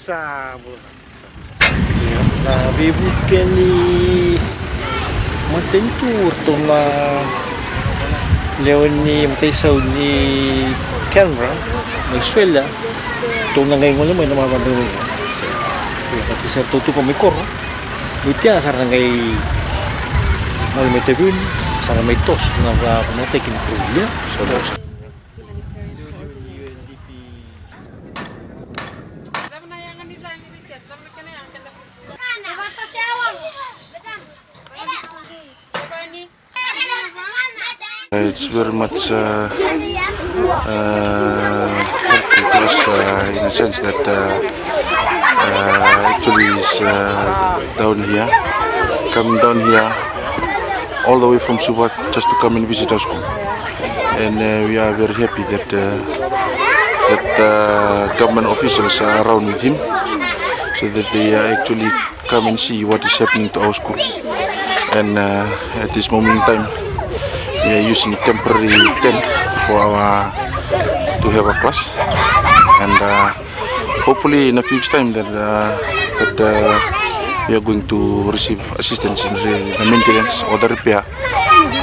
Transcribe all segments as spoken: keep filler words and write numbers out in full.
Sa bula. Na veivuke ni matanitu, o ratou na lewe ni mataisau ni Canberra mai Australia, ratou na qai gole mai na mavadra. Ia, ratou sa ratou tuka mai koro. Oti ya sa ra na qai gole mai Taveuni, sa ra mai toso na vakamataki ni koro. Ia, so, It's very much uh, uh, helpful to us uh, in a sense that uh, uh, actually is uh, down here, coming down here all the way from Suva just to come and visit our school. And uh, we are very happy that uh, that uh, government officials are around with him, so that they uh, actually come and see what is happening to our school. And uh, at this moment in time, we are using temporary tent for our to have a class, and uh, hopefully in a few weeks' time that uh, that uh, we are going to receive assistance in the, the maintenance or the repair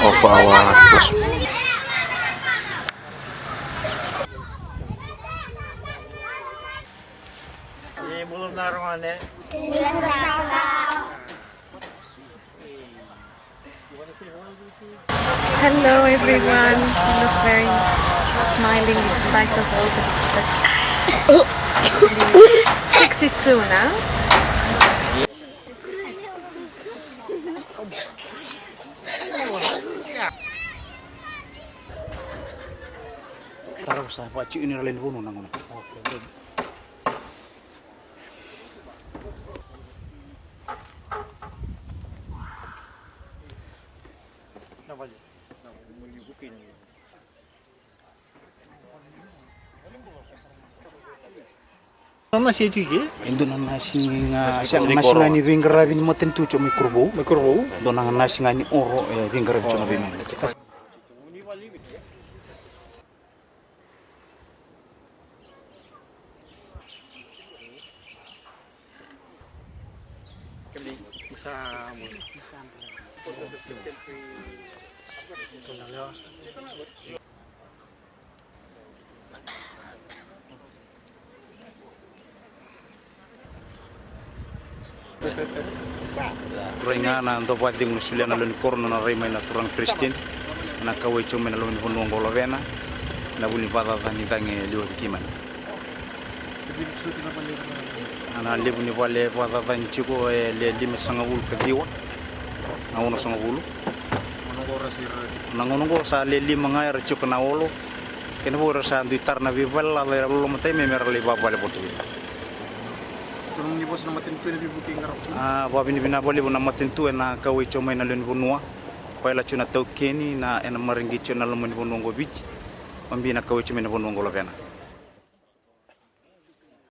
of our classroom. Hello, everyone. You look very smiling in spite of all the, the fix it soon, huh? Tara sa fa ci ini ralen vonu na ngona. Na nasi e tiko e? E dua na nasi ga, sa nasi ga ni veiqaravi ni matanitu tiko mai Korovou. Mai Korovou. Dua na nasi ga ni oro e veiqaravi tiko na veimatanitu. Rai ga na dau vakacegu na solia na lewe ni koro na nona rai mai na turaga peresitedi, na kauwai tiko mai na loma ni vanua oqo o Lovena, na vuli vakacaca ni cagi e liwa vei keimami. Na levu ni vale vakacacani tiko e le limasagavulu ka ciwa na onosagavulu. Na gauna oqo sa le lima ga era tiko na olo. Kena vou era sa dui tara na veivale laca era loloma tai me mera lai vavale votu vei. A, vakavinavinaka vakalevu na matanitu ena kauwai tiko mai na lewe ni vanua. Paila tiko na taukeni na ena mareqeti tiko na loma ni vanua oqo Viti. Vabi na kauwai tiko mai na vanua oqo Lovena.